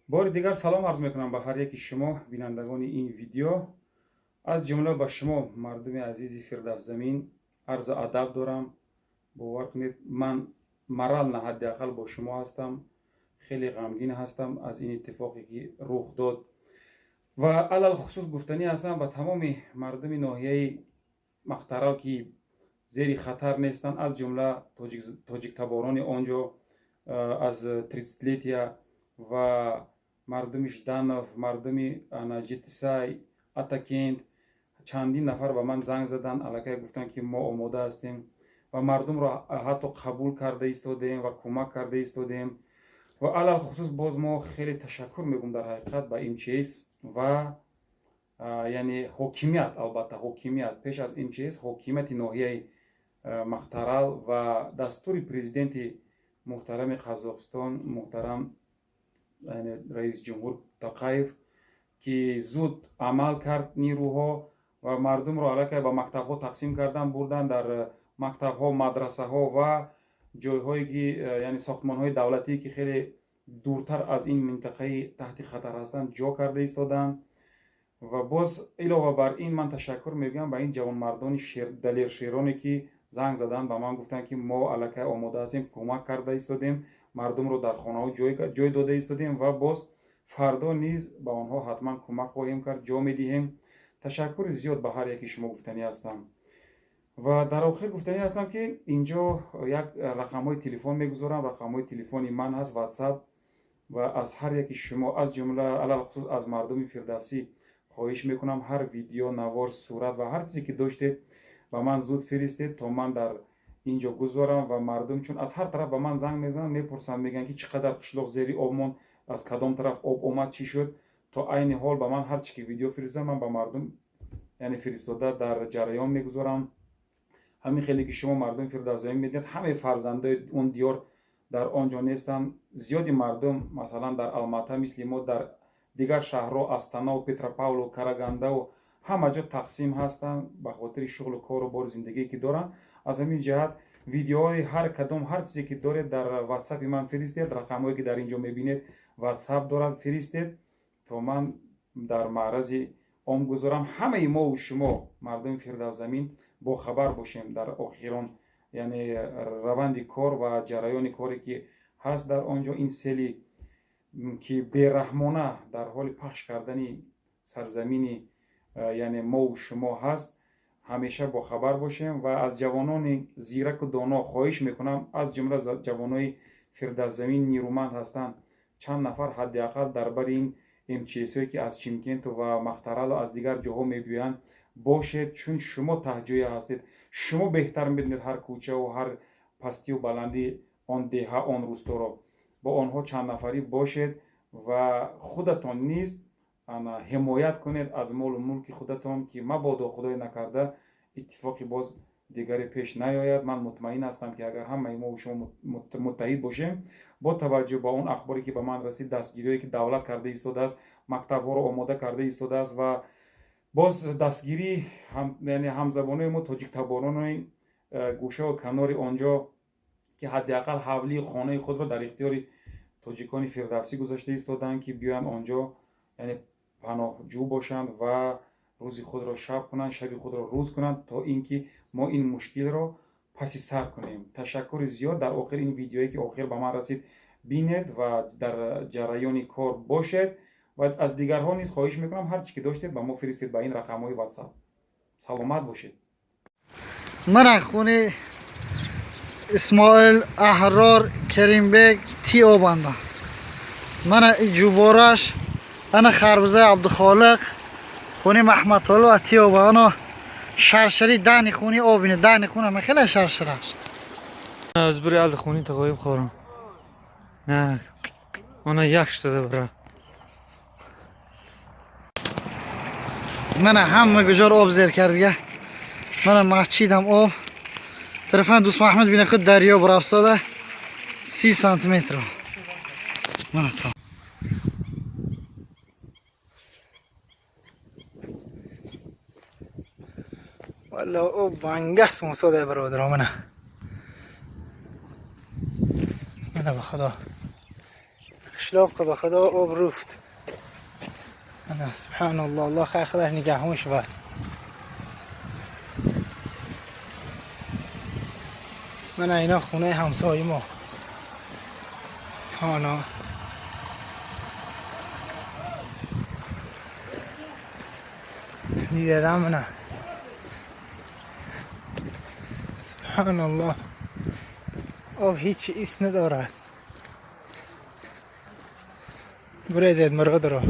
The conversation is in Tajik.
Бори дигар салом арз мекунам ба ҳар яки шумо, бинандагони ин видео, аз ҷумла ба шумо, мардуми азизи Фирдавсзамин, арзу адаб дорам. Бовар кунед, ман морально ҳадди ақал бо шумо ҳастам. Хеле ғамгин ҳастам аз ин иттифоқе ки рух дод ва алалхусус гуфтанӣ ҳастам ба тамоми мардуми ноҳияи Махтарал, ки зери хатар нестанд, аз ҷумла тоҷиктаборони он ҷо аз тридцатилетия ва мардуми Жданов, мардуми Жетисай, Атакент. Чандин нафар ба ман занг заданд, аллакай гуфтанд, ки мо омода ҳастем ва мардумро ҳатто қабул карда истодем ва кӯмак карда истодем. Ва алалхусус боз мо хеле ташаккур мегӯм дар ҳақиқат ба МЧС ва, яъне, ҳокимият, албатта ҳокимият пеш аз МЧС, ҳокимияти ноҳияи Махтарал ва дастури президенти муҳтарами Қазоқистон, муҳтарам раиси ҷумҳур Тоқаев, ки зуд амал кард нирӯҳо ва мардумро аллакай ба мактабҳо тақсим кардан, бурдан дар мактабҳо, мадрасаҳо ва ҷойҳое ки, яъне, сохтмонҳои давлатӣ, ки хеле дуртар аз ин минтақаи таҳти хатар ҳастанд, ҷо карда истоданд. Ва боз илова бар ин ман ташаккур мегӯям ба ин ҷавонмардони далершероне, ки занг заданд ба ман, гуфтанд, ки мо аллакай омода ҳастем, кӯмак карда истодем, мардумро дар хонаҳо ҷой дода истодем ва боз фардо низ ба онҳо ҳатман кӯмак хоҳем кард, ҷо медиҳем. Ташаккури зиёд ба ҳар яки шумо гуфтанӣ ҳастам. Ва дар охир гуфтанӣ ҳастам, ки инҷо як рақамҳои телефон мегузорам, рақамҳои телефони ман ҳаст, Ватсап, ва аз ҳар яки шумо, аз ҷумла алалхусус аз мардуми Фирдавсӣ хоҳиш мекунам, ҳар видео, навор, сурат ва ҳар чизе ки доштед, ба ман зуд фиристед, то ман дар ин ҷо гузорам. Ва мардум чун аз ҳар тараф ба ман занг мезананд, мепурсанд, мегӯянд, ки чӣ қадар қишлоқ зери об монд, аз кадом тараф об омад, чӣ шуд. То айни ҳол ба ман ҳар чӣ ки видео фиристанд, ман ба мардум, яъне, фиристода дар ҷараён мегузорам. Ҳамин хеле ки шумо мардуми Фирдавсзамин медиҳед, ҳамаи фарзандои он диёр дар он ҷо нестанд. Зиёди мардум, масалан, дар Алмата, мисли мо, дар дигар шаҳрҳо, Астанаву Петропавлу, Карагандаву ҳама ҷо тақсим ҳастанд ба хотири шуғлу кору бори зиндагие ки доранд. Аз ҳамин ҷиҳат видеоҳои ҳар кадом, ҳар чизе ки доред, дар Ватсапи ман фиристед. Рақамҳое ки дар ин ҷо мебинед, Ватсап дорад, фиристед, то ман дар маърази ом гузорам. Ҳамаи мову шумо, мардуми Фирдавсзамин, бохабар бошем дар охирон, яъне, раванди кор ва ҷараёни коре ки ҳаст дар он ҷо. Ин сели ки бераҳмона дар ҳоли пахш кардани сарзамини, яъне, мову шумо ҳаст, ҳамеша бохабар бошем. Ва аз ҷавонони зираку доно хоҳиш мекунам, аз ҷумла ҷавонои Фирдавсзамин нирӯманд ҳастанд, чанд нафар ҳадди ақал дар бари ин МЧСҳое ки аз Чимкенту ва Махтаралу аз дигар ҷоҳо мебиёянд бошед, чун шумо таҳҷоя ҳастед, шумо беҳтар медонед ҳар кӯчаву ҳар пастию баландии он деҳа, он русторо. Бо онҳо чанд нафарӣ бошед ва худатон низ ҳимоят кунед аз молу мулки худатон, ки мабодо, худое накарда, иттифоқи боз дигаре пеш наёяд. Ман мутмаин ҳастам, ки агар ҳамаи мо шумо муттаҳид бошем, бо таваҷҷӯҳ ба он ахборе ки ба ман расид, дастгириҳое ки давлат карда истодааст, мактабҳоро омода карда истодааст ва боз дастгирии, яъне, ҳамзабонои мо, тоҷиктаборони гӯшаву канори он ҷо, ки ҳадди ақал ҳавлии хонаи худро дар ихтиёри тоҷикони фирдавсӣ гузошта истоданд, ки биёянд он ҷо, яъне, паноҳҷӯ бошанд ва рӯзи худро шаб кунанд, шаби худро рӯз кунанд, то ин ки мо ин мушкилро паси сар кунем. Ташаккури зиёд. Дар охир ин видеое ки охир ба ман расид, бинед ва дар ҷараёни кор бошед. Ва аз дигарҳо низ хоҳиш мекунам, ҳар чӣ ки доштед, ба мо фиристед ба ин рақамҳои Ватсап. Саломат бошед. Мана хуни Исмоил, Аҳрор, Керимбек ти обанда. Мана ҷубораш, ана харбузаи Абдухолиқ, хуни Маҳмадтолу ти оба. Ана шаршари дани хуни обине, дани хуна мехеле шаршараш. Аз бури алди хуни тағоиб хорам. Не, она як шуда бара. Мана ҳама гуҷор об зер кардига. Мана масҷидам об. Тарафан Дӯст Маҳмад бине, худ дарё бурафтода, 30 сантиметр. Мана то Валла, об вангас мусода, бародаро. Мана, мана, ба худо. قشلاق به خدا آب رفت. انا سبحان الله، الله خیر خودش نگهون شود. من اینا خونه همسایه ما. آنا دیدم نه. سبحان الله، آب هیچ ایست ندارد. برای مراد را.